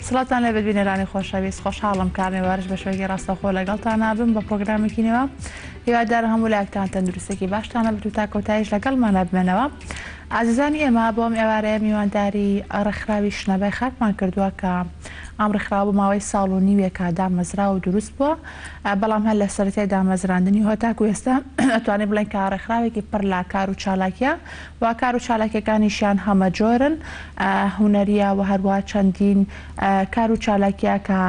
سڵاوتان لێبێت بینەرانی خۆشەویست، خۆشحاڵم کە ئەمێوارەش بە شێوەیەکی ڕاستەوخۆ لەگەڵتانا بم بە پڕۆگرامێکی نوێ. هیوادارم هەموو لایەکتان تەندروستێکی باشتان هەبێت و تا کۆتاییش لەگەڵمانا بمێنەوە. ئازیزانی ئێمە بۆ ئەم ئێوارەیە میوانداری ڕێکخراوی شنەبای خاکمان کردووە کە ئەم ڕێکخراوە بۆ ماوەی ساڵ و نیوێکە دامەزراوە و دروست بووە، بەڵام هەر لە سەرەتای دامەزراندنیەوە تاکو ئێستا ئەتوانین بڵێین کە ڕێکخراوێکی پڕ لە کار و چالاکیە و کار و چالاکیەکانیشیان هەمەجۆرن هونەریە و هەروەها چەندین کار و چالاکیە کە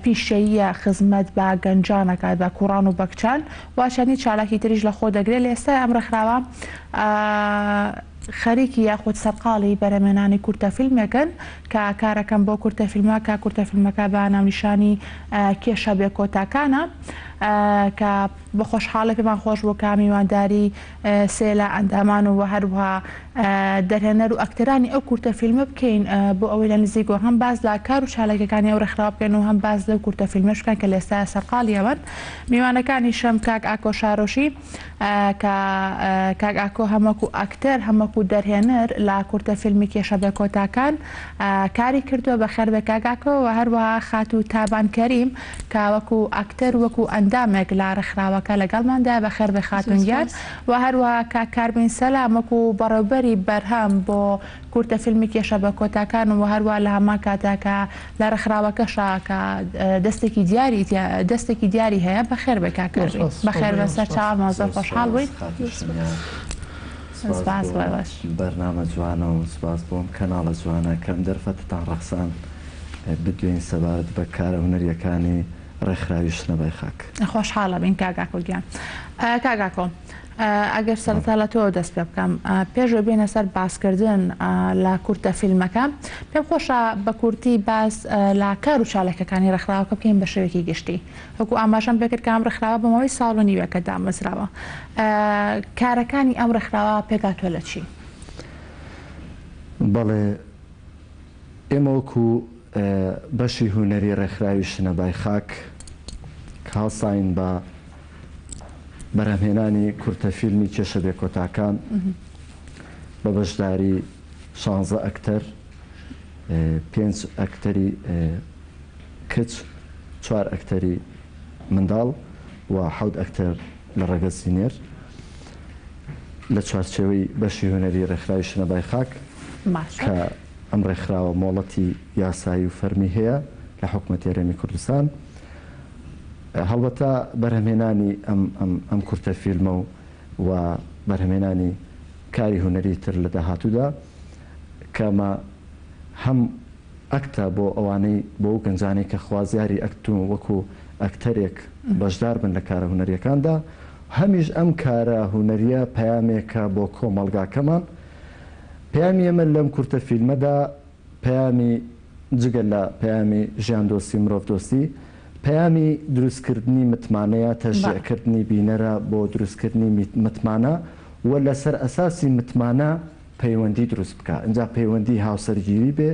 پیشەییە خزمەت بە گەنجان ئەکات بە کوڕان و بە کچان و چەندین چالاکی تریش لە خۆ دەگرێت لە ئێستای ئەم ڕێکخراوە خەریکی یاخود سەرقاڵی بەرهەمهێنانی کورتە فیلمێکن کە کارەکەم بۆ کورتە فیلمە کە کورتە فیلمەکە بە ناونیشانی کێشە بێ کۆتاکانە کە بە خۆشحاڵی پێمان خۆش بوو کە میوانداری سێ لە ئەندامان و هەروەها دەرهێنەر و ئەکتەرانی ئەو کورتە فیلمە بکەین بۆ ئەوەی لە نزیکەوە هەم باس لە کار و چالاکیەکانی ئەو ڕێکخراوە بکەین و هەم باس لەو کورتە فیلمەش بکەن کە لە ئێستا سەرقاڵی ئەوەن. میوانەکانیشم کاک ئاکۆ شارۆشی کە کاک ئاکۆ هەم وەکو ئەکتەر هەم وەکو دەرهێنەر لە کورتە فیلمی کێشە بێ کۆتاکان کاری کردووە، بەخێر بێ کاک ئاکۆ. و هەروەها خاتوو تابان کەریم کە وەکو ئەکتەر وەکو ئەندامێک لە ڕێکخراوەکە لەگەڵماندایە، بەخێر بێ خاتوون گیان. و هەروەها کاک کارمین سەلام وەکو بەڕێوبەری بەرهەم بۆ کورتە فیلمی کێشە بە کۆتاکان و هەروەها لە هەمان کاتا کە لە ڕێکخراوەکەشا کە دەستێکی دیاری دەستێکی دیاری هەیە، بەخێر بێ کاک کارمین. بەخێر بێن سەر چاوانمان زۆر خۆشحاڵ بووین. سپاس سپاس بۆ بۆ ئێوەش. بەرنامە جوانە و سپاس بۆ ئەم کەناڵە جوانە کە ئەم دەرفەتەتان ڕەخساند بدوێین سەبارەت بە کارە هونەرییەکانی ڕێکخراوی شنەبای خاک. خۆشحاڵەبین کاک ئاکۆ گیان. کاک ئاکۆ ئەگەر سەرەتا لە تۆوە دەست پێ بکەم پێش ئەوەی بێینە سەر باسکردن لە کورتە فیلمەکە پێم خۆشە بە کورتی باس لە کار و چالاکیەکانی ڕێکخراوەکە بکەین بە شێوەیەکی گشتی وەکو ئاماژەم پێکرد کە ئەم ڕێکخراوە بە ماوەی ساڵ و نیوێکە دامەزراوە کارەکانی ئەم ڕێکخراوە پێکهاتووە لە چی؟ بەڵێ ئێمە وەکو بەشی هونەری ڕێکخراوی شنەبای خاک کە هەڵساین بە بەرهەمهێنانی کورتە فیلمی کێشە بێکۆتاکان بە بەشداری شانزە ئەکتەر، پێنج ئەکتەری کچ، چوار ئەکتەری منداڵ و حەوت ئەکتەر لە ڕەگەزی نێر لە چوارچێوەی بەشی هونەری ڕێکخراوی شنەبای خاک کە ئەم ڕێکخراوە مۆڵەتی یاسایی و فەرمی هەیە لە حکومەتی هەرێمی کوردستان. هەڵبەتە بەرهەمهێنانی ئەم ئەم ئەم کورتە فیلمە و و بەرهەمهێنانی کاری هونەری تر لە داهاتوودا کە ئەمە هەم ئەکتە بۆ ئەوانەی بۆ ئەو گەنجانەی کە خوازیاری ئەکت و وەکو ئەکتەرێک بەشدار بن لە کارە هونەریەکاندا هەمیش ئەم کارە هونەریە پەیامێکە بۆ کۆمەڵگاکەمان پەیامی ئێمە لەم کورتە فیلمەدا پەیامی جگە لە پەیامی ژیاندۆستی و مرۆڤدۆستی، پەیامی دروستکردنی متمانەیە، تەشجیعکردنی بینەرە بۆ دروستکردنی متمانە و لەسەر ئەساسی متمانە پەیوەندی دروست بکا، ئینجا پەیوەندی هاوسەرگیری بێ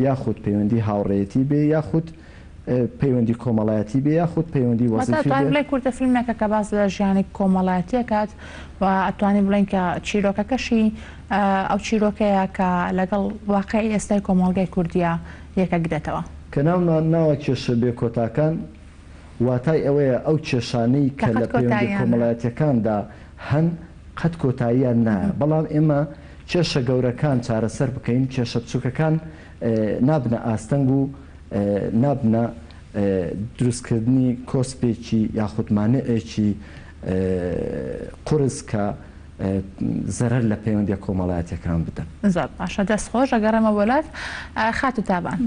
یاخود پەیوەندی هاوڕێیەتی بێ یاخود پەیوەندی کۆمەڵایەتی بێ یاخود پەیوەندی واتە وەزیفی ئەتوانین بێ. بڵێین کورتە فیلمێکە کە باس لە ژیانی کۆمەڵایەتی ئەکات و ئەتوانین بڵێین کە چیرۆکەکەشی ئەو چیرۆکەیە کە لەگەڵ واقیعی ئێستای کۆمەڵگای کوردییا یەکەگرێتەوە. کە ناومان ناوە کێشە بێ کۆتاکان، واتای ئەوەیە ئەو کێشانەی کە کە قەت لە پەیوەندیە کۆتاییان نایە. کۆمەڵایەتیەکاندا هەن قەت کۆتاییان نایە، بەڵام ئێمە کێشە گەورەکان چارەسەر بکەین، کێشە بچوکەکان نابنە ئاستەنگ و نابنە دروستکردنی کۆسپێکی یاخود مانعێکی قورس کە زەرەر لە پەیوەندیە کۆمەڵایەتیەکان بدەن. زۆر باشە دەست خۆش ئەگەڕێمە بۆ لات خاتوو تابان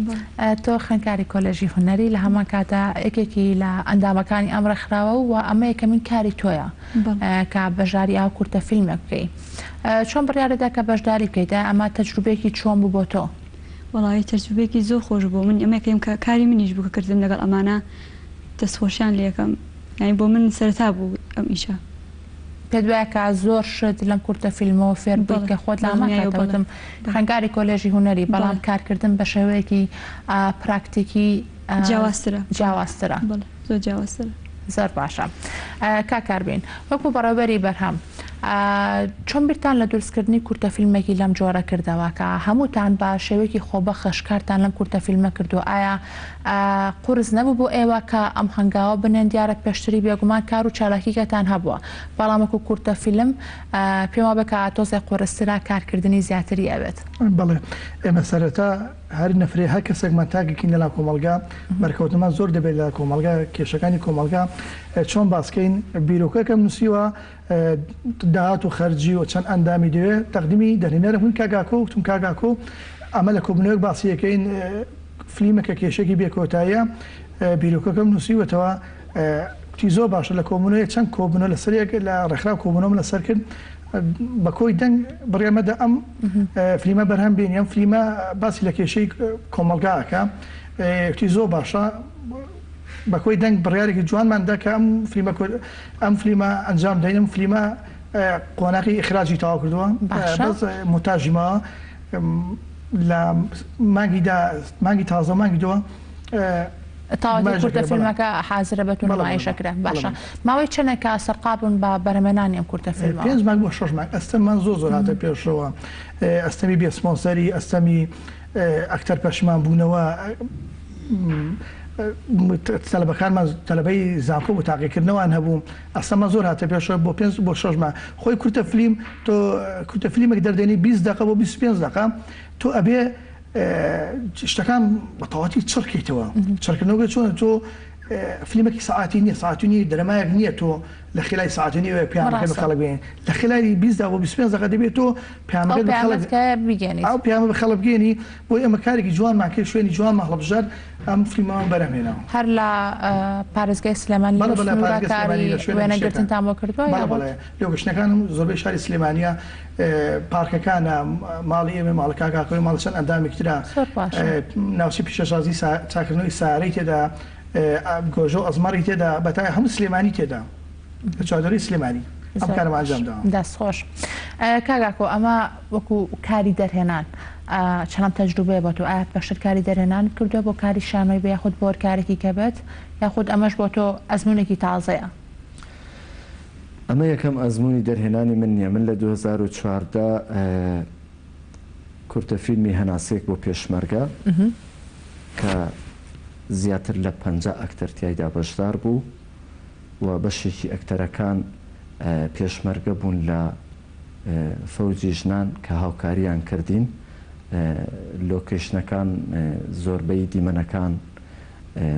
تۆ خوێندکاری کۆلێژی هونەری لە هەمان کاتا یەکێکی لە ئەندامەکانی ئەم ڕێکخراوە و ئەمە یەکەمین کاری تۆیە کە بەشداری ئاو کورتە فیلمێک بکەی چۆن بڕیارت دا کە بەشداری بکەیت ئایا ئەمە تەجروبەیەکی چۆن بوو بۆ تۆ؟ وەڵایی تەجروبەیەکی زۆر خۆش بوو من ئەمە یەکەم کاری منیش بوو کە کردم لەگەڵ ئەمانە دەست خۆشیان لێکەم یانی بۆ من سەرەتا بوو ئەم ئیشە. پێت وایە کە زۆر شت لەم کورتە فیلمەوە فێر بوویت کە خۆت لە هەمان کاتدا وتم خوێندکاری کۆلێژی هونەری بەڵام کارکردن بە شێوەیەکی پراکتیکی جیاوازترە جیاوازترە زۆر جیاوازترە. زۆر باشە کاک کاربین وەکو بەڕێوبەری بەرهەم. چۆن بیرتان لە دروستکردنی کورتە فیلمێکی لەم جۆرە کردەوە کە هەمووتان بە شێوەیەکی خۆبەخش کارتان لەم کورتە فیلمە کردووە ئایا قورس نەبوو بۆ ئێوە کە ئەم هەنگاوە بنێن دیارە پێشتری بێگومان کار و چالاکیکەتان هەبووە بەڵام وەکو کورتە فیلم پێم وابێ کە تۆزێک قورسترە کارکردنی زیاتری ئەوێت. بەڵێ ئێمە سەرەتا هەر نەفرێ هەر کەسێکمان تاکێکین لەناو کۆمەڵگا بەرکەوتنمان زۆر دەبێت لە کۆمەڵگا کێشەکانی کۆمەڵگا چۆن باسکەین بیرۆکەکەم نووسیوە داهات و خەرجی و چەند ئەندامی دەوێ تەقدیمی دەرهێنەرم بوون کاک ئاکۆ وتم کاک ئاکۆ ئەمە لە کۆبوونەوەیەک باسی ئەکەین فلیمەکە کێشێکی بێ کۆتاییە بیرۆکەکەم نووسیوەتەوە کوتی زۆر باشە لە کۆبوونەوەیەک چەند کۆبوونەوە لەسەر یەک لە ڕێکخراو کۆبوونەوەم لەسەر کرد بە کۆی دەنگ بڕیارمەدا ئەم فلیمە بەرهەم بێنی ئەم فلیمە باسی لە کێشەی کۆمەڵگا ئەکا کوتی زۆر باشە بە کۆی دەنگ بڕیارێکی جوانمان دا کە ئەم فلیمە ئەم فلیمە ئەنجام دەین ئەم فلیمە قۆناغی ئیخراجی تەواو کردووە بەس مۆنتاژی ماوە لە مانگی دا مانگی تازە مانگی دووە تەواوەتی کورتە فیلمەکە حازرە بە تو نمایش ئەکرێ باشە ماوەی چەنێکە سەرقاڵ بوون بە بەرهەمێنانی ئەم کورتە فیلمەوە؟ پێنج مانگ بۆ شەش مانگ ئەستەممان زۆر زۆر هاتە پێشەوە ئەستەمی بێ سپۆنسەری ئەستەمی ئەکتەر پەشیمان بوونەوە تەلەبەکانمان تەلەبەی زانکۆ بۆ تاقیکردنەوان هەبوو ئەستەمان زۆر هاتە پێشەوە بۆ پێنج بۆ شەش مانگ خۆی کورتە فلیم تۆ کورتە فلیمێک دەردێنی 20 دەقە بۆ 25 دەقە تۆ ئەبێ شتەکان بە تەواتی چڕ کەیتەوە چڕکردنەوە چۆن تۆ فلیمێکی سەعاتی نییە سەعاتی نییە درەمایەک نییە تۆ لە خلای سەعاتی نیوە پەیامەکە بە خەڵک بگەیەنی لە خلای 20 بۆ 25 دەقە دەبێت تۆ پەیامەکە بە خەڵک بگەێنی ئەو پەیامە بە خەڵک بگەیەنی بۆی ئێمە کارێکی جوانمان کرد شوێنی جوانمان هەڵبژارد ئەم فلیمەمان بەرهەم هێناوە. هەر لە پارێزگای سلێمانی بەڵێ بەڵێ پارێزگای سلێمانی لە شوێنە وێنەگرتنتان بۆ کردووە بەڵێ بەڵێ لۆکەشنەکانم زۆربەی شاری سلێمانیە پارکەکانە ماڵی ئێمە ماڵە کاک ئاکۆی ماڵە چەند ئەندامێکی ترە زۆر باشە ناوچەی پیشەسازی چاکردنەوەی سارەی تێدا گۆژە و ئەزمەڕی تێدا بەتای هەموو سلێمانی تێدا لە چواردەوری سلێمانی ئەم کارەمان ئەنجام داوە. دەست خۆش کاک ئاکۆ ئەمە وەکو کاری دەرهێنان چەند تەجروبەیە بۆ تۆ ئایا پێشتر کاری دەرهێنانت کردووە بۆ کاری شانۆی بێ یاخود بۆ هەر کارێکی کە بێت یاخود ئەمەش بۆ تۆ ئەزموونێکی تازەیە؟ ئەمە یەکەم ئەزموونی دەرهێنانی من نییە، من لە 2014 کورتە فیلمی هەناسەیەک بۆ پێشمەرگە کە زیاتر لە 50 ئەکتەر تیایدا بەشدار بوو و بەشێکی ئەکتەرەکان پێشمەرگە بوون لە فەوجی ژنان کە هاوکاریان کردین لۆکەیشنەکان زۆربەی دیمەنەکان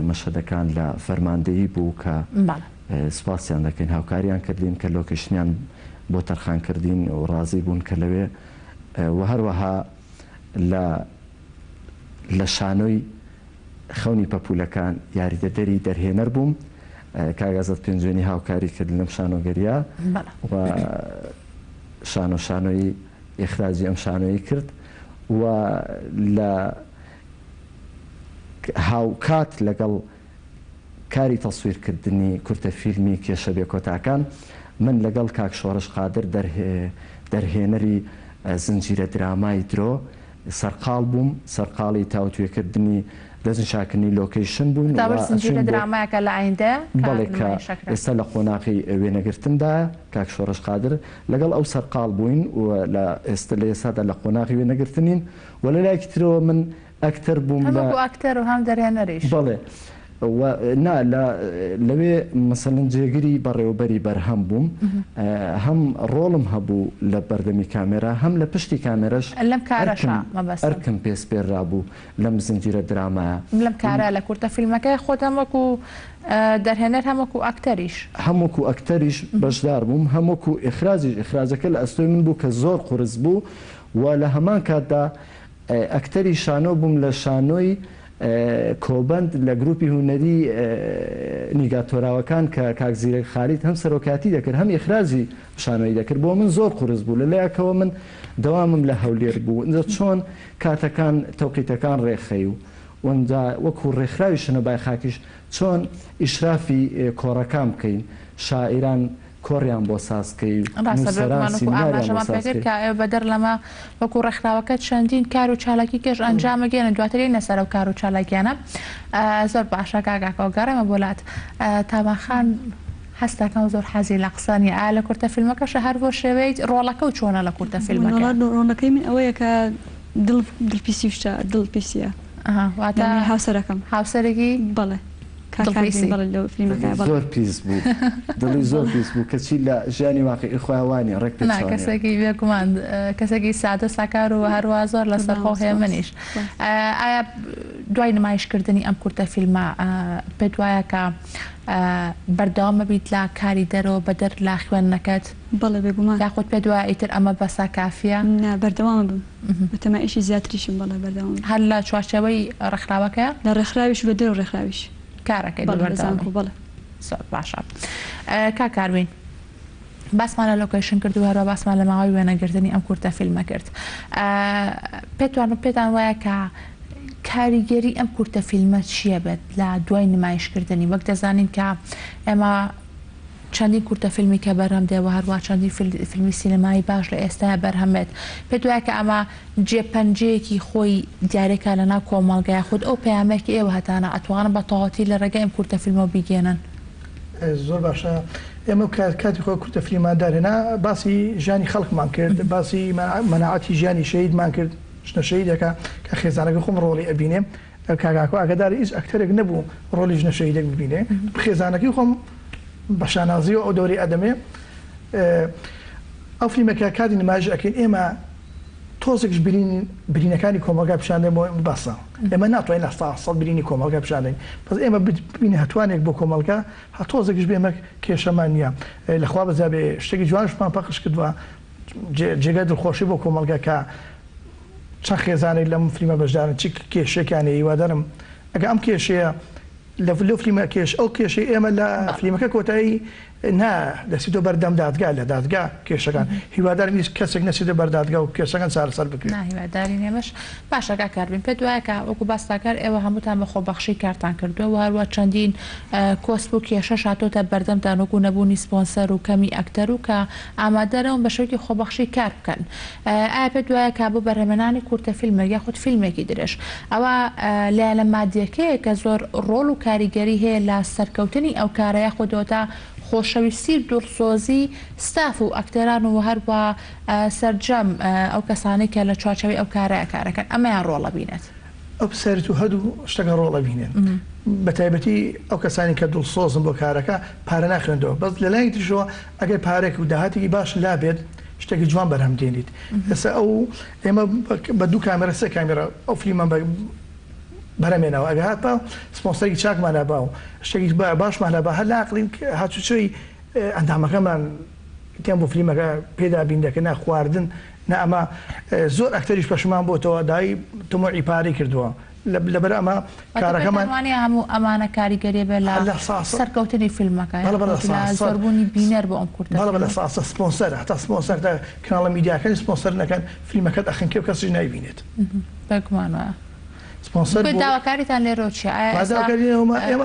مەشهەدەکان لە فەرماندەیی بوو کە سوپاسیان دەکەین هاوکاریان کردین کە لۆکەیشنیان بۆ تەرخان کردین و ڕازی بوون کە لەوێ و هەروەها لە لە شانۆی خەونی پەپوولەکان یاریدەدەری دەرهێنەر بووم کاک ئازاد پێنجوێنی هاوکاری کرد لەم شانۆگەریە و شانۆ شانۆیی ئیخراجی ئەم شانۆیی کرد و لە هاوکات لەگەڵ کاری تەسویرکردنی کورتە فیلمی کێشە بێکۆتاکان، من لەگەڵ کاک شۆڕش قادر دەرهێنەری زنجیرە درامای درۆ سەرقاڵ بووم، سەرقاڵی تاوتوێکردنی دەستنیشانکردنی لۆکەیشن بووین و داوەر زنجیرە ئەچووین بۆ درامایەکە لە ئایندەیە کە بەڵێ کە نمایشەکرا. ئێستا لە قۆناغی وێنەگرتندایە، کاک شۆڕش قادر لەگەڵ ئەو سەرقاڵ بووین و لە ئێستا لە ئێستادا لە قۆناغی وێنەگرتنین و لە لایەکی ترەوە من ئەکتەر بووم هەم لە. وەکو ئەکتەر و هەم دەرهێنەریش. بەڵێ و نا لە لەوێ مەسەلەن جێگری بەڕێوەبەری بەرهەم بووم هەم ڕۆڵم هەبوو لە بەردەمی کامێرا هەم لە پشتی کامێرەش لەم کارەشا ئەرکم مەبەستم. ئەرکم پێ سپێررابوو لەم زنجیرە درامایە. لەم کارە لە کورتە فیلمەکەی خۆت هەم وەکو دەرهێنەر هەم وەکو ئەکتەریش. هەم وەکو ئەکتەریش بەشدار بووم هەم وەکو ئیخراجیش ئیخراجەکە لە ئەستۆی من بوو کە زۆر قورس بوو و لە هەمان کاتدا ئەکتەری شانۆ بووم لە شانۆی کۆبەند لە گروپی هونەری نیگا تۆراوەکان کە کاک زیرەک خالید هەم سەرۆکایەتی دەکرد هەم ئیخراجی شانۆیی دەکرد بۆ من زۆر قورس بوو لە لایەکەوە من دەوامم لە هەولێر بوو ئینجا چۆن کاتەکان تەوقیتەکان ڕێکخەی و ئینجا وەکو ڕێکخراوی شنە بایخاکیش چۆن ئیشرافی کۆڕەکان بکەین شاعیران کۆڕیان بۆ ساز کەی و ڕاستە نووسەران بێگومان وەکو سیمیناریان بۆ ئاماژەمان ساز پێکرد کەی. کە ئێوە بەدەر لەمە وەکو ڕێکخراوەکە چەندین کار و چالاکی کەش ئەنجام ئەگەیەنن دواتر یەینە سەر ئەو کار و چالاکیانە زۆر باشە کاک ئاکۆ گەڕێمە بۆ لات تامان خان. هەستەکەم زۆر حەزی لە قسە نیە ئایا لە کورتە فیلمەکەشا هەر بەو شێوەیەیت ڕۆڵەکەو چۆنە لە کورتە فیلمەکەیا؟ وەڵا ڕۆڵەکەی من ئەوەیە کە دڵ دڵ پیسی و شتە دڵ پیسیە ئەها واتە یانی هاوسەرەکەم هاوسەرێکی بەڵێ کاک دڵ کارڤین پیسی بەڵێ لەو فیلمەکەیا دڵی بەڵێ. زۆر پیس بوو دڵی زۆر بەڵێ. پیس بوو کەچی لە ژیانی واقیعی خۆیا وانیە ڕێک نا پێچەوانەیە. کەسێکی بێگومان کەسێکی سادە و ساکار و هەروا زۆر لەسەرخۆ قوربان و سوپاس هێمنیش سوپاس. ئایا دوای نمایش کردنی ئەم کورتە فیلمە پێت وایە کە بەردەوام ئەبیت لە کاری دەرەوە بەدەر لە خوێندنەکەت؟ بەڵێ بێگومان. یاخود پێت وایە ئیتر ئەمە بەسە کافیە؟ نا بەردەوام ئەبم بەتەمای ئیشی زیاتریشم بەڵێ بەردەوام ئەبم. هەر لە چوارچێوەی ڕێکخراوەکەیە؟ لە ڕێکخراویش و لە دەرەوە ڕێکخراویش. کارەکەیت بە بەڵێ لە بەردەوامی؟ زانکۆ بەڵێ. زۆر باشە کاک کاروین باسمان لە لۆکەیشن کرد و هەروە باسمان لە ماوەی وێنەگرتنی ئەم کورتە فیلمە کرد پێتوان پێتان وایە کە کاریگەری ئەم کورتە فیلمە چییە بێت لە دوای نمایشکردنی وەک دەزانین کە ئێمە چەندین کورتە فیلمی کە بەرهەم دێ و هەروە چەندین فیلمی سینەمایی باش لە ئێستایا بەرهەم بێت پێت وایە کە ئەمە جێ پەنجەیەکی خۆی دیارێکا لە ناو کۆمەڵگا یاخود ئەو پەیامەی کە ئێوە هەتانە ئەتوانن بە تەواوەتی لە ڕێگای ئەم کورتە فیلمەوە بیگەیەنن؟ زۆر باشە ئێمە کاتی خۆی کورتە فلیمان دارهێنا باسی ژیانی خەڵکمان کرد باسی مەناعەتی ژیانی شەهیدمان کرد ژنە شەهیدەکە کە خێزانەکە خۆم ڕۆڵی ئەبینێ کاک ئاکۆ ئاگاداری هیچ ئەکتەرێک نەبوو ڕۆلی ژنە شەهیدێک ببینێ خێزانەکەی خۆم بە شانازیەوە ئەو دەورەی ئەدەمێ ئەو فلیمەکە کاتی نمایش ئەکەین ئێمە تۆزێکش برین برینەکانی کۆمەڵگا پیشان دەین بۆ بەسە ئێمە ناتوانین لە 100% برینی کۆمەڵگا پیشان دەین بەس ئێمە ببینە هەتوانێک بۆ کۆمەڵگا هە تۆزێکش بێ ئێمە کێشەمان نییە لەخوا بەزیا بێ شتێکی جوانشمان پەخش کردووە جێگای دڵخۆشی بۆ کۆمەڵگا کە چەند خێزانێک لەم فلیمە بەشدارن چ کێشەیەکیان هەیە هیوادارم ئەگەر ئەم کێشەیە لە لەو فلیمە کێش ئەو کێشەی ئێمە لە فلیمەکە کۆتایی نا دەچیتەوە بەردەم دادگا لە دادگا کێشەکان هیوادارم هیچ کەسێک نەچێتە بەر دادگا و کێشەکان چارەسەر بکرێت. نا هیوادارین ئێمەش. باشە کاک کاربین پێت وایە کە وەکو باستان کرد ئێوە هەمووتان بە خۆبەخشی کارتان کردووە و هەروا چەندین کۆسپ و کێشەش هاتۆتە بەردەمتان وەکو نەبوونی سپۆنسەر و کەمی ئەکتەر و کە ئامادەنەون بە شێوەیەکی خۆبەخشی کار بکەن ئایا پێت وایە کە بۆ بەرهەمهێنانی کورتە فیلمێک یاخود فیلمێکی درێژ ئەوە لایەنە مادیەکەیە کە زۆر ڕۆڵ و کاریگەری هەیە لە سەرکەوتنی ئەو کارە یاخود ئەوەتا خۆشەویستی و دڵسۆزی ستاف و ئەکتەران و هەروە سەرجەم ئەو کەسانەی کە لە چوارچێوەی ئەو کارەیا کارەکەن ئەمەیان ڕۆڵ ئەبینێت؟ ئەو پرسیارەی تۆ هەردوو شتەکە ڕۆڵ ئەبینێن بەتایبەتی ئەو کەسانی کە دڵسۆزن بۆ کارەکە پارە ناخوێندەوە بەس لەلایەکی تریشەوە ئەگەر پارەێک و داهاتێکی باش لابێت شتێکی جوان بەرهەم دێنیت ئێستا ئەو ئێمە بە دوو کامێرا سێ کامێرا ئەو فلیمان بە بەرهەم هێناوە ئەگەر هاتبا سپۆنسەرێکی چاکمان هەبا و شتێکی باشمان هەبا هەر لاقلین هاتوچۆی ئەندامەکەمان تێم بۆ فلیمەکە پێ دابین دەکرد نا خواردن نا ئەمە زۆر ئەکتەریش پەشیمان بۆتەوە دای تموعی پارەی کردووە لەبەر ئەمە کارەکەمان. واتە پێتان وانیە هەموو ئەمانە کاریگەری بێت لە سەرکەوتنی فیلمەکە یاخود لە زۆربوونی بینەر بۆ ئەم کورتە فیلمە؟ بەڵێ بەڵێ ساسە سپۆنسەر هەتا سپۆنسەر تا کەناڵە میدیاکانی سپۆنسەر نەکەن فیلمەکەت ئەخنکێ و کەسیش نایبینێت. بێگومان وایە. سپۆنسەر بۆ. داواکاریتان لێرەوە چیە؟ ئایا ئێستا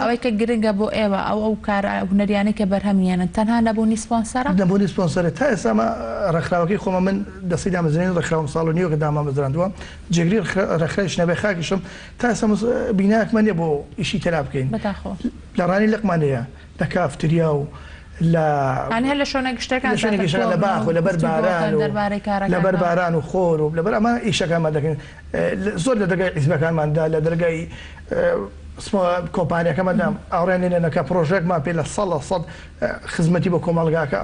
ئەوەی کە گرنگە بۆ ئێوە ئەو ئەو کارە هونەریانەی کە بەرهەم یەنن تەنها نەبوونی سپۆنسەرە؟ نەبوونی سپۆنسەرە تا ئێستا ئەمە ڕێکخراوەکەی خۆمە من دەستەی دامەزرێنەری ڕێکخراوم ساڵ و نیوێکە دامامەزراندووە جێگری ڕێکخراوی شنەبای خاکیشم تا ئێستا بینایەکمان نیە بۆ ئیشی تێدا بکەین بەداخەوە. لە ڕانی لقمان هەیە لە کافتریا و لە یانی هەر لە شوێنە گشتەکان لە شوێنە گشتەکان لە باخ و لەبەر باران و لەبەر باران و خۆر و لەبەر ئەمە ئیشەکانمان دەکەین زۆر لە دەرگای حیزبەکانمان دا لە دەرگای کۆمپانیاکەمان دا ئاوڕیان لێ نەکا پرۆژەیەکمان پێ لە 100% خزمەتی بۆ کۆمەڵگاکە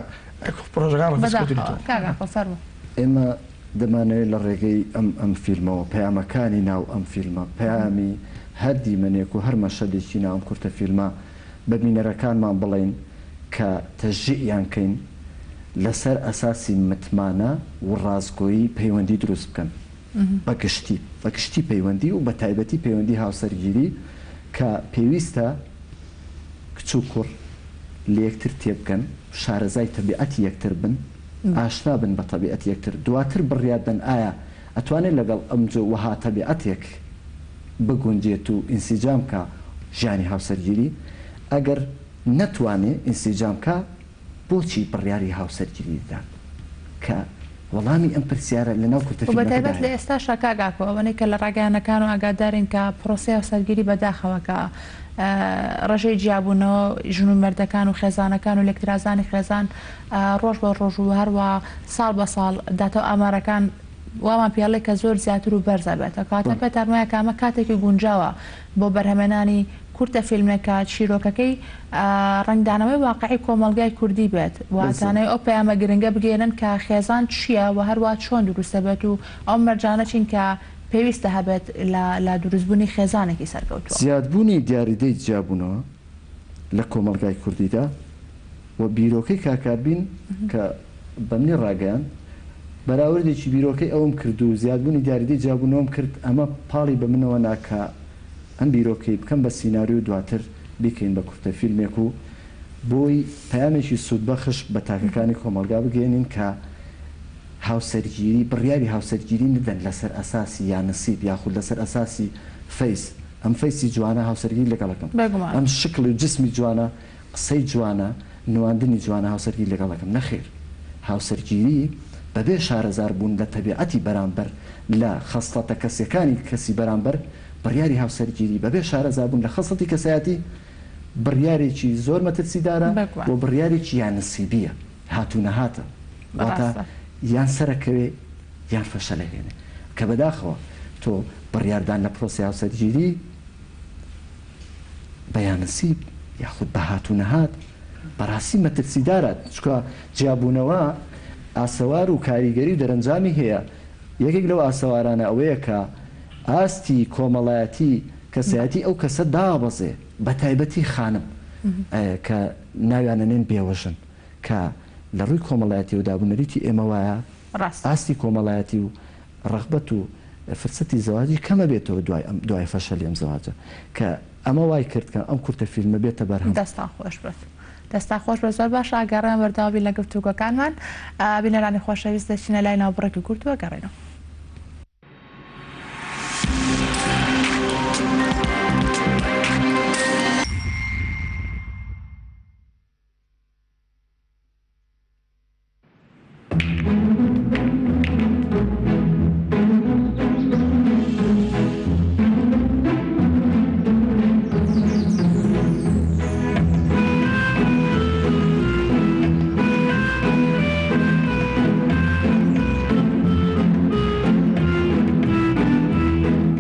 پرۆژەکان ڕەفز کردوویتەوە. بەداخەوە کاک ئاکۆ فەرموو. ئێمە دەمانەوێت لە ڕێگەی ئەم ئەم فیلمەوە پەیامەکانی ناو ئەم فیلمە، پەیامی هەر دیمەنێک و هەر مەشهەدێکی ناو ئەم کورتە فیلمە بە بینەرەکانمان بڵێین کە تەشجیعیان کەین لەسەر ئەساسی متمانە و ڕاستگۆیی پەیوەندی دروست بکەن بە گشتی بە گشتی پەیوەندی و بە تایبەتی پەیوەندی هاوسەرگیری کە پێویستە کچ و کوڕ لە یەکتر تێبگەن شارەزای تەبیعەتی یەکتر بن ئاشنا بن بە تەبیعەتی یەکتر دواتر بڕیار دەن ئایا ئەتوانێت لەگەڵ ئەم جۆ وەها تەبیعەتێک بگونجێت و ئینسیجام کا ژیانی هاوسەرگیری ئەگەر نەتوانێ ئینسیجام کا بۆچی بڕیاری هاوسەرگیری دەدات کە وەڵامی ئەم پرسیارە لەناو کورتە و فیلمەکەدا بەتایبەت لە هەیە. ئێستاشا کاک ئاکۆ ئەوەنەی کە لە ڕاگەیاندنەکان و ئاگادارین کە پرۆسەی هاوسەرگیری بەداخەوە کە. ڕێژەی جیابوونەوە ژن و مێردەکان و خێزانەکان و لێکترازانی خێزان ڕۆژ بە ڕۆژ و هەروا ساڵ بە ساڵ داتا و ئامارەکان وامان پێڵێ کە زۆر زیاتر و بەرز ئەبێتەوە. کەواتە پێتان وایە کە ئەمە کاتێکی گونجاوە بۆ بەرهەمێنانی کورتە فیلمێک کە چیرۆکەکەی ڕەنگدانەوەی واقعی کۆمەڵگای کوردی بێت و تانەوێ ئەو پەیامە گرنگە بگەیەنن کە خێزان چییە و هەروا چۆن دروست دەبێت و ئەو مەرجانە چین کە پێویستە هەبێت لە لە دروستبوونی خێزانێکی سەرکەوتوو. زیادبوونی دیاریدەی جیابوونەوە لە کۆمەڵگای کوردیدا و بیرۆکەی کاک کاربین کە بەمنی ڕاگەیاند، بەراوردێکی بیرۆکەی ئەوم کرد و زیادبوونی دیاریدەی جیابوونەوەم کرد، ئەمە پاڵی بە منەوە نا کە ئەم بیرۆکەی بکەم بە سیناریۆ و دواتر بیکەین بە کورتە فیلمێک و بۆی پەیامێکی سوودبەخش بە تاکەکانی کۆمەڵگا بگەیەنین کە هاوسەرگیری بڕیاری هاوسەرگیری ندەن لەسەر ئەساسی یانسیب یاخود لەسەر ئەساسی فەیس، ئەم فەیسی جوانە هاوسەرگیری لەگەڵ ئەکەم، ئەم شکڵی و جسمی جوانە قسەی جوانە، نواندنی جوانە هاوسەرگیری لەگەڵ ئەکەم، نەخێر هاوسەرگیری بەبێ شارەزار بوون لە تەبیعەتی بەرامبەر لە خەسڵەتە کەسیەکانی کەسی بەرامبەر بڕیاری هاوسەرگیری بەبێ شارەزا بوون لە خەسڵەتی کەسایەتی بڕیارێکی زۆر مەترسیدارە و بڕیارێکی یانسیبیە هات و نەهاتە واتە یان سەرەکەوێ یان فەشەلەهێنێ کە بەداخەوە تۆ بڕیاردان لە پرۆسەی هاوسەرگیری بە یانسیب یاخود بە هات و نەهات بەڕاستی مەترسیدارە، چونکە جیابوونەوە ئاسەوار و کاریگەری و دەرەنجامی هەیە، یەکێک لەو ئاسەوارانە ئەوەیە کە ئاستی کۆمەڵایەتی کەسایەتی ئەو کەسە دابەزێ، بەتایبەتی خانم کە ناویان ئەنێن بێوەژن، کە لە ڕووی کۆمەڵایەتیەوە دابونەریتی ئێمە وایە ئاستی کۆمەڵایەتی و ڕەغبەت و فرسەتی زەواجی کەم ئەبێتەوە دوای ئەم دوای فەشەلی ئەم زەواجە کە ئەمە وای کرد کە ئەم کورتە فیلمە بێتە بەرهەم. دەستان خۆش بێت. دەستان خۆش بێت زۆر باشە ئەگەڕێن بەردەوام بین لە گفتوگۆکانمان بینەرانی خۆشەویست دەچینە لای ناوبڕێکی کورت و ئەگەڕێینەوە.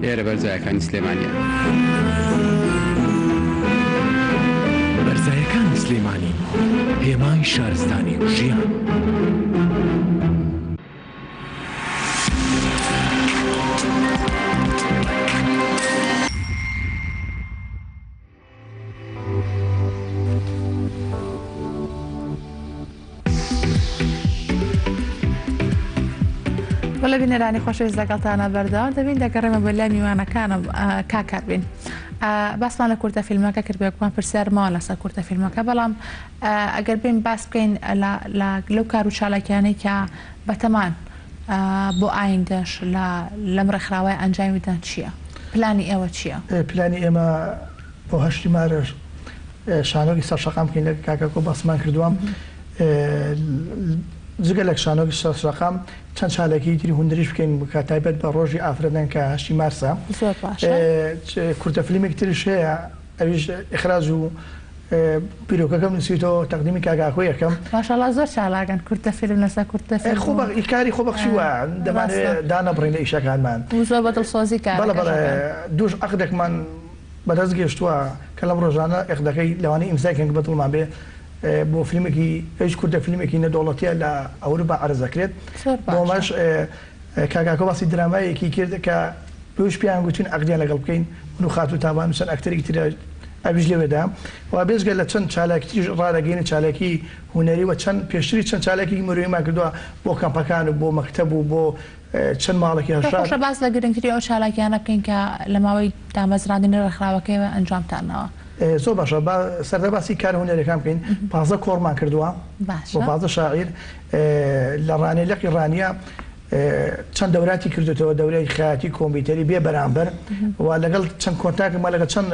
ئێرە بەرزایەکانی سلێمانیە. بەرزایەکانی سلێمانی هێمای شارستانی و ژیان. بەڵێ بینەرانی خۆشەویست لەگەڵتانە بەردەوام دەبین دەگەڕێمە بۆ لای میوانەکانم کاک کاربین باسمان لە کورتە فیلمەکە کرد بێگومان پرسیار ماوە لەسەر کورتە فیلمەکە بەڵام ئەگەر بێین باس بکەین لە لەو کار و چالاکیانەی کە بەتەمان بۆ ئایندەش لە لەم ڕێکخراوەیە ئەنجامی بدەن چییە؟ پلانی ئێوە چییە؟ پلانی ئێمە بۆ هەشتی مارس شانۆگی سەر شەقام بکەین لە کاکەکۆ باسمان کردووە جگە لە شانۆگی سەر شەقام چەند چالاکیی تری هونەریش بکەین کە تایبەت بە ڕۆژی ئافرەتان کە هەشتی مارسە. زۆر باشە. کورتە فلیمێکی تریش هەیە ئەویش ئیخراج و بیرۆکەکەم نووسیوتەوە تەقدیمی کاک ئاکۆی ئەکەم. ماشاءاللە زۆر چالاکن کورتە فیلم لەسەر کورتە فیلم خۆ و کاری خۆبەخشی وایە دەمانەوێ ڕاستە. دانەبڕین لە ئیشەکانمان. و زۆر بە دڵسۆزی بەڵێ کارەکەش بەڵێ ئەکەن. دووش عەقدێکمان بەدەست گەیشتووە کە لەم ڕۆژانە عەقدەکەی لەوانەیە ئیمزای کەین کە بەدڵمان بێ بۆ فیلمێکی ئەویش کورتە فیلمێکی نێودەوڵەتیە لە ئەوروپا عەرز ئەکرێت زۆر بۆ باشە. ئەمەش کاک ئاکۆ باسی درامایەکی کرد کە بەویش پێیان گوتین عەقدیان لەگەڵ بکەین من و خاتوو تابان و چەند ئەکتەرێکی تر ئەویش لەوێدا و بێجگە لە چەند چالاکی تریش ڕادەگەیەنین چالاکی هونەری و چەند پێشتریش چەند چالاکێکی مرۆییمان کردووە بۆ کەمپەکان و بۆ مەکتەب و بۆ چەند ماڵێکی پێم هەژار. خۆشە باس لە گرنگترین ئەو چالاکیانە بکەین کە لە ماوەی دامەزراندنی ڕێکخراوەکەیەوە ئەنجامتان داوە. زۆر باشە با سەرەتا باسی کارە هونەریەکان بکەین 15 کۆڕمان کردووە بۆ باشە. 15 شاعیر لە ڕانیە لقی ڕانیە چەند دەوراتی کردوتەوە دەورەی خەیاتی کۆمپیوتەری بێ بەرامبەر و لەگەڵ چەند کۆنتاکمان لەگەڵ چەند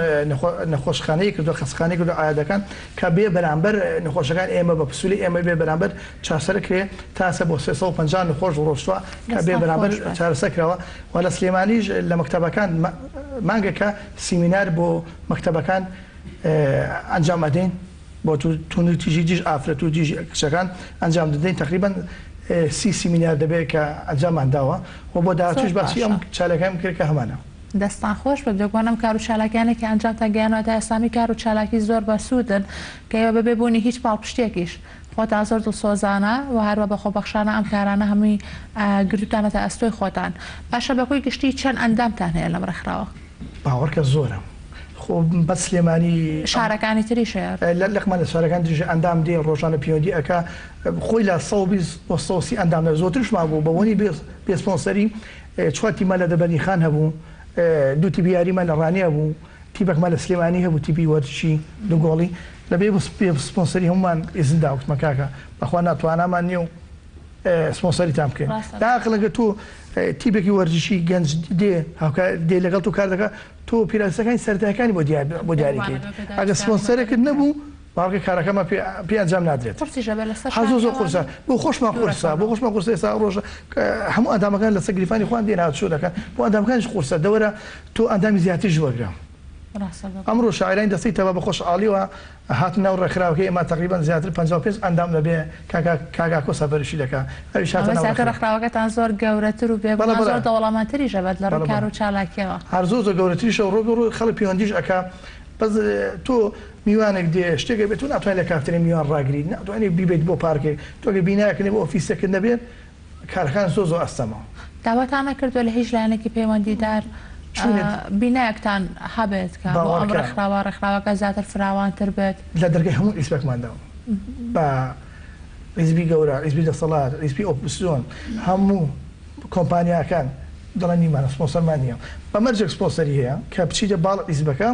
نەخۆشخانەی کردو خەستخانەی کردو عیادەکان کە بێ بەرامبەر نەخۆشەکان ئێمە بە پسولی ئێمە بێ بەرامبەر چارەسەر کرێ تا ئێستا بۆ 350 نەخۆش ڕۆشتوە کە بێ دەستان بەرامبەر خۆش بێت. چارەسەر کراوە و لە سلێمانیش لە مەکتەبەکان مانگێکە سیمینار بۆ مەکتەبەکان. ئەنجام ئەدەین بۆ توندوتیژی دژ ئافرەت و دژ کچەکان ئەنجام دەدەین تەقریبەن سی سیمینار دەبێت کە ئەنجامان داوە و بۆ زۆر داهاتووش باسی باشە. ئەم چالاکیانەم کرد کە هەمانە. دەستان خۆش بێت بێگومان ئەم کارو چالاکیانەی کە ئەنجامتان گەیانوە تا ئێستا هەمووی کارو چالاکی زۆر بەسوودن کە ئێوە بەبێ بوونی هیچ پاڵپشتیەکیش خۆتان زۆر دڵسۆزانە و هەروا بە خۆبەخشانە ئەم کارانە هەمووی گرتوتانەتە ئەستۆی خۆتان باشە بەکۆی گشتی چەند ئەندامتان هەیە لەم ڕێکخراوە؟ باوەڕکە زۆرە خۆ بەس سلێمانی ئەم. شارەکانی تریش هەیە؟ لە لقمان لە شارەکانی تریش ئەندام دێ ڕۆژانە پەیوەندی ئەکا خۆی لە 120 بۆ 130 ئەندام لە زۆرتریشمان بوو بە وەنی بێ بێ سپۆنسەری چوار تیپمان لە دەربەندیخان هەبوو دوو تیپی یاریمان لە ڕانیە بوو تیپەکمان لە سلێمانی هەبوو تیپی وەرزشی دوو گۆڵی لە بێ بێ سپۆنسەری هەموومان ئیزن دا وتمان کاکە بەخوا نا توانامان نیە و سپۆنسەریتان بکەین ڕاستە. لە ئاقڵ ئەگەر تۆ تیپێکی وەرزشی گەنج دێ هاوکار دێ لەگەڵ تۆ کار دەکا تۆ پیراسەکانی سەرەتایەکانی بۆ دیار بۆ دیاری بێگومان کەیت ئەبێ ئەگەر پێداویستیانە بۆ سپۆنسەرێکت دیاری نەبوو باوەڕکە کارەکەمان پێ پێ ئەنجام نادرێت. قورسیشە بێ لەسەر ها زۆر شانی زۆر ئەوان قورسە بۆ خۆشمان قورسە بۆ دوورەکەونەوە. خۆشمان قورسە ئێستا ڕۆژە هەموو ئەندامەکان لەسەر گریفانی خۆیان دێن هاتوچۆ دەکەن بۆ ئەندامەکانیش قورسە دەوەرە تۆ ئەندامی زیاتریش وەرگرە. ڕاستە بێگومان. ئەمڕۆ شاعیرانی دەستەی تەبا بە خۆشحاڵیەوە هاتن ناو ڕێکخراوەکەی ئێمە تەقریبەن زیاتر 55 ئەندام دەبێ کاکا کاک ئاکۆ سەرپەرشتی دەکا ئەویش هاتە ئەمە ناو زیاتر ڕێکخراو. ڕێکخراوەکەتان زۆر گەورەتر و بەڵێ بێگومان بەڵێ زۆر دەوڵەمەندتریش ئەبێت لە ڕووی بەڵێ کار بەڵێ و چالاکیەوە. هەر زۆر زۆر گەورەتریشە و ڕۆژ بە ڕۆژ خەڵک پەیوەندیش ئەکا بەس تۆ میوانێک دێ شتێک ئەبێت تۆ ناتوانی لە کافتریا میوان ڕاگریت ناتوانی بیبەیت بۆ پارکێک تۆ گەر بینایەکت نەبێت ئۆفیسێکت نەبێت کارەکان زۆر زۆر ئەستەمە. داواتان نەکردووە لە هیچ لایەنێکی پەیوەندیدار چونت. بینایەکتان هەبێت کە بۆ ئەم باوەڕکە. ڕێکخراوە ڕێکخراوەکە زیاتر فراوانتر بێت؟ لە دەرگای هەموو حیزبێکمان داوە بە حیزبی گەورە، حیزبی دەسەڵات، حیزبی ئۆپۆزسیۆن، هەموو کۆمپانیاکان دەڵێن نیمانە سپۆنسەرمان نییە بە مەرجێک سپۆنسەری هەیە کە بچیتە باڵ حیزبەکە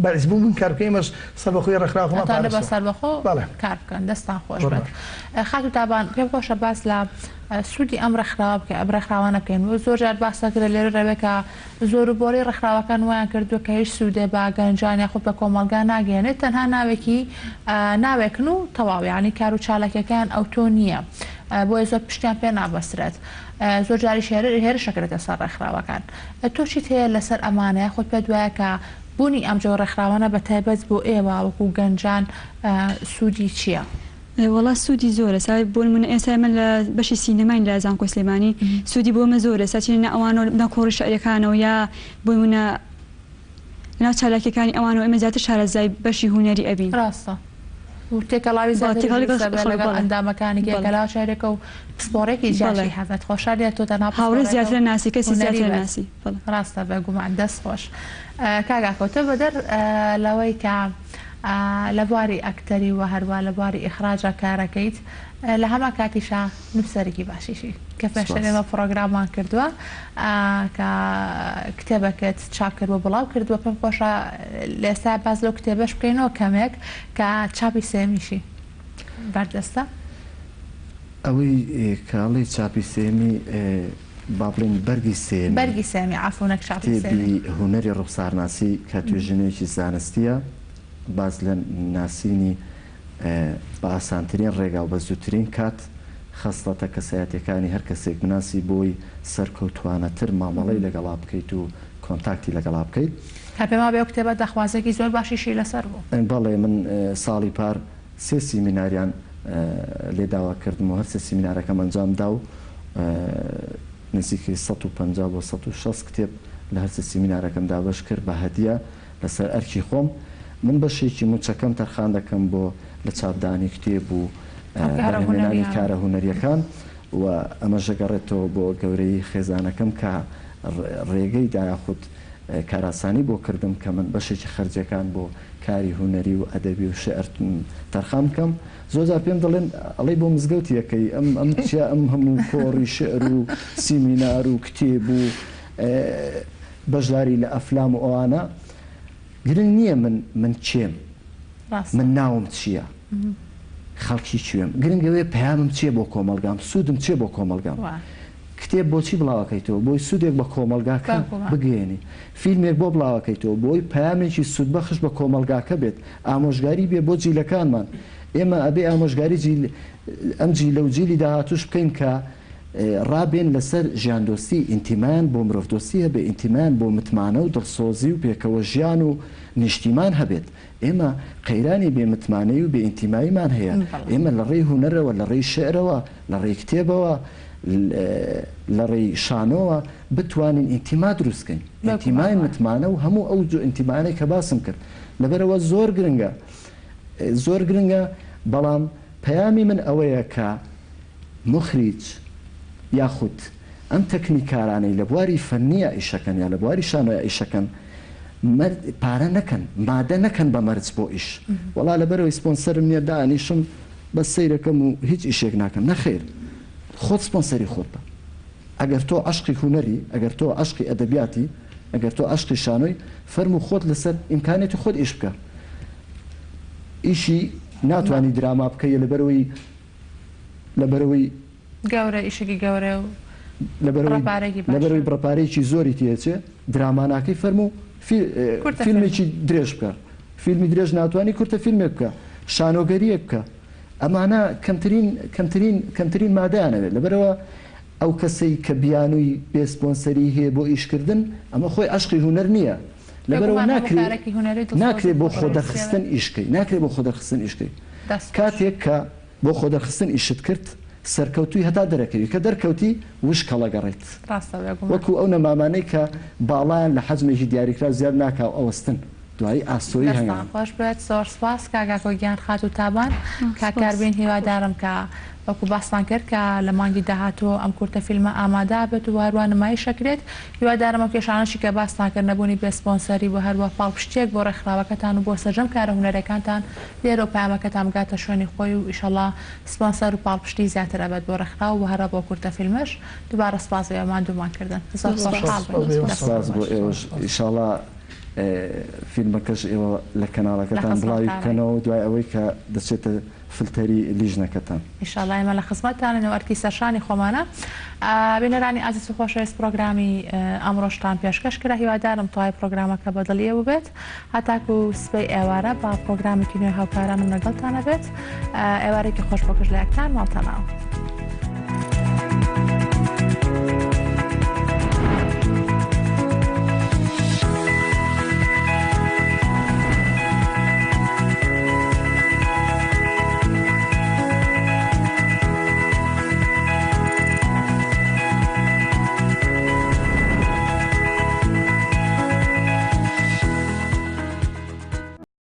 بە حیزبوون بوون کار بکەین ئێمەش سەربەخۆی ڕێکخراوەکەمان ئەتوانن بە پارستوە سەربەخۆ بەڵێ کار بکەن دەستان خۆش زۆر بێت باش. خاتوو تابان پێم خۆشە باس لە سوودی ئەم ڕێکخراوە بکەین ئەم ڕێکخراوانە بکەین و زۆر جار باس دەکرێت لێرە رەوێ کە زۆر و بۆری ڕێکخراوەکان وایان کردووە کە هیچ سوودێ بە گەنجان یاخود بە کۆمەڵگا ناگەیەنێت تەنها ناوێکی ناوێکن و تەواو یانی کار و چالاکیەکەیان ئەوتۆ نییە بۆیە زۆر پشتیان پێ نابەسترێت زۆر جاریش هێرش ئەکرێتە سەر ڕێکخراوەکان. تۆ چیت هەیە لەسەر ئەمانە یاخود پێت وایە کە بوونی ئەم جۆرە ڕێکخراوانە بە تایبەت بۆ ئێوە وەکو گەنجان سوودی چییە؟ وەڵا سوودی زۆرە سا بۆ نموونە ئێستا ئێمە لە بەشی سینەماین لە زانکۆی سلێمانی سوودی بۆ ئێمە زۆرە ئێستا چینە ئەوانەوە لە کۆڕی شعریەکانەوە یا بۆ نموونە لەناو چالاکیەکانی ئەوانەوە ئێمە زیاتر شارەزای بەشی هونەری ئەبین. ڕاستە و تێکەڵاوی بەڵێ زیاتریش تێکەڵی دروست ئەبێت بەڵێ لەگەڵ بەڵێ ئەندامەکانی کە بەڵێ یەکەلاوە شعرێکە و پسپۆڕێکی بەڵێ جیاشی هەبێت خۆشحاڵ نیە تۆ تەنها هاوڕێ پسپۆڕێکە و زیاترە ناسی کەسی هونەری زیاترە بێت ناسی بەڵێ. ڕاستە بێگومان دەست خۆش کاک ئاکۆ تۆ بەدەر لەوەی کە لە بواری ئەکتەری و هەروا لە بواری ئیخراجا کارەکەیت لە هەمان کاتیشا نووسەرێکی باشیشی کە پێشتر سپاس. ئێمە پڕۆگراممان کردووە کە کتێبەکەت چاپ کردووە بڵاو کردووە پێم خۆشە لە ئێستا باس لەو کتێبەش بکەینەوە کەمێک کە چاپی سێمیشی بەردەستە. ئەوەی کە ئەڵێی چاپی سێمی با بڵێین بەرگی سێیەمی. بەرگی سێیەمی عەفو نەک چاپی سێیەمی. کتێبی هونەری ڕوخسارناسی کە توێژینەوەیەکی زانستییە باس لە ناسینی بە ئاسانترین ڕێگا و بە زووترین کات خەسڵەتە کەسایەتیەکانی هەر کەسێک بناسی بۆی سەرکەوتوانەتر مامەڵەی لەگەڵا بکەیت و کۆنتاکتی لەگەڵا بکەیت. تا پێم وابێ ئەو کتێبە داخوازێکی زۆر باشیشی لەسەر بوو. بەڵێ من ساڵی پار سێ سیمیناریان لێ داوا کردم و هەر سێ سیمینارەکەم ئەنجام دا و نزیکەی 150 بۆ 160 کتێب لە هەر سێ سیمینارەکەم دابەش کرد بە هەدیە لەسەر ئەرکی خۆم. من بەشێکی مووچەکەم تەرخان دەکەم بۆ لە چاپدانی کتێب و ئەو کارە بەرهەمهێنانی هونەریانە. کارە هونەرییەکان و ئەمەش دەگەڕێتەوە بۆ گەورەیی خێزانەکەم کە ڕێگەی دا یاخود کارئاسانی بۆ کردم کە من بەشێکی خەرجیەکان بۆ کاری هونەری و ئەدەبی و شیعر تەرخان بکەم. زۆر جار پێم دەڵێن ئەڵێی بۆ مزگەوتی ئەکەی ئەم ئەم چیە ئەم هەموو کۆڕی شیعر و سیمینار و کتێب و بەشداری لە ئەفلام و ئەوانە گرنگ نییە من من کێم ڕاستە. من ناوم چییە خەڵکی کوێم گرنگ ئەوەیە پەیامم چییە بۆ کۆمەڵگام سوودم چییە بۆ کۆمەڵگام وا. کتێب بۆچی بڵاوەکەیتەوە بۆی سوودێک بە کۆمەڵگاکە بێگومان. بگەیەنی فیلمێک بۆ بڵاوەکەیتەوە بۆی پەیامێکی سوودبەخش بە کۆمەڵگاکە بێت ئامۆژگاری بێ بۆ جیلەکانمان ئێمە ئەبێ ئامۆژگاری جیل ئەم جیلە و جیلی داهاتووش بکەین کە. ڕابێن لەسەر ژیاندۆستی، ئینتیمایان بۆ مرۆڤدۆستی هەبێ، ئینتیمایان بۆ متمانە و دڵسۆزی و پێکەوە ژیان و نیشتیمان هەبێت. ئێمە قەیرانی بێ متمانەیی و بێ ئینتیماییمان هەیە. ئێمە لە ڕێی هونەرەوە، لە ڕێی شیعرەوە، لە ڕێی کتێبەوە، لە ڕێی شانۆوە بتوانین ئینتیما دروست کەین. ئینتیمای متمانە و هەموو ئەو ئینتیمانەی کە باسم کرد. لەبەرئەوە زۆر گرنگە، زۆر گرنگە، بەڵام پەیامی من ئەوەیە کە موخریج یاخود ئەم تەکنیکارانەی لە بواری فەننیا ئیشەکەن یا لە بواری شانۆیا ئیشەکەن مەر پارە نەکەن مادە نەکەن بە مەرج بۆ ئیش وەڵا لەبەرئەوەی سپۆنسەرم نیە دائەنیشم بەس سەیرەکەم و هیچ ئیشێک ناکەم نەخێر خۆت سپۆنسەری خۆت بە ئەگەر تۆ عەشقی هونەری ئەگەر تۆ عەشقی ئەدەبیاتی ئەگەر تۆ عەشقی شانۆی فەرموو خۆت لەسەر ئیمکانیەتی خۆت ئیش بکە ئیشی ناتوانی دراما بکەی لەبەرئەوەی لەبەرئەوەی گەورە ئیشێکی گەورەیە و بڕە پارەیەکی باشە. لەبەرئەوەی بڕە پارەیەکی زۆری تێئەچێ دراما ناکەی فەرموو فیلمێکی درێژ بکە فیلمی درێژ ناتوانی کورتە فیلمێک بکە شانۆگەریەک بکە ئەمانە کەمترین کەمترین کەمترین مادەیان ئەوێت لەبەرئەوە ئەو کەسەی کە بیانووی بێ سپۆنسەری هەیە بۆ ئیشکردن ئەمە خۆی عەشقی هونەر نییە لەبەرئەوە بێگومان هەموو ناکرێ کارێکی هونەری دڵسۆزی ناکرێ بۆ خۆشەویستیە. خۆدەرخستن ئیش کەی ناکرێ بۆ خۆدەرخستن ئیش کەی دەست خۆش. کاتێک کە بۆ خۆدەرخستن ئیشت کرد سەرکەوتووی هەتا دەرەکەوی کە دەرکەوتی وشک هەڵەگەڕێیت ڕاستە بێگومان. وەکو ئەو نەمامانەی کە باڵایان لە حەجمێکی دیاریکراو زیاد ناکا و ئەوەستن دوایی ئاسۆیی دەستان هەنگاو. خۆش بێت زۆر سوپاس کاک ئاکۆ گیان خاتوو تابان کاک سوپاس. کاربین هیوادارم کە وەکو باسمان کرد کە لە مانگی داهاتوو ئەم کورتە فیلمە ئامادە بێت و هەروا نمایش ئەکرێت هیوادارم ئەو کێشانەشی کە باستان کرد نەبوونی بێ سپۆنسەری و هەروا پاڵپشتیەک بۆ ڕێکخراوەکەتان و بۆ سەرجەم کارە هونەرەکانتان لێرەوە پەیامەکەتان بگاتە شوێنی خۆی و ئیشەڵا سپۆنسەر و پاڵپشتی زیاتر ئەبێت بۆ ڕێکخراو و هەروا بۆ کورتە فیلمەش دووبارە سپاس بۆ ئێوە ماندوومان کردن زۆر خۆشحاڵ بووین دەست سپاس بۆ خۆش. ئێوەش ئیشاڵا فیلمەکەش ئێوە لە لە کەناڵەکەتان بڵاوی خزمەتتانین. بکەنەوە دوای ئەوەی کە دەچێتە فلتەری لیژنەکەتان. ئیشاڵا ئێمە لە خزمەتتانین و ئەرکی سەرشانی خۆمانە. بینەرانی ئازیز و خۆشەویست پرۆگرامی ئەمڕۆشتان پێشکەش کرا هیوادارم تەواوی پرۆگرامەکە بە دڵی ئێوە بێت هەتاکو سبەی ئێوارە بە پرۆگرامێکی نوێ هاوکارانم لەگەڵتان ئەبێت ئێوارێکی خۆش بۆ گشت لایەکتان ماڵتان ئاوا.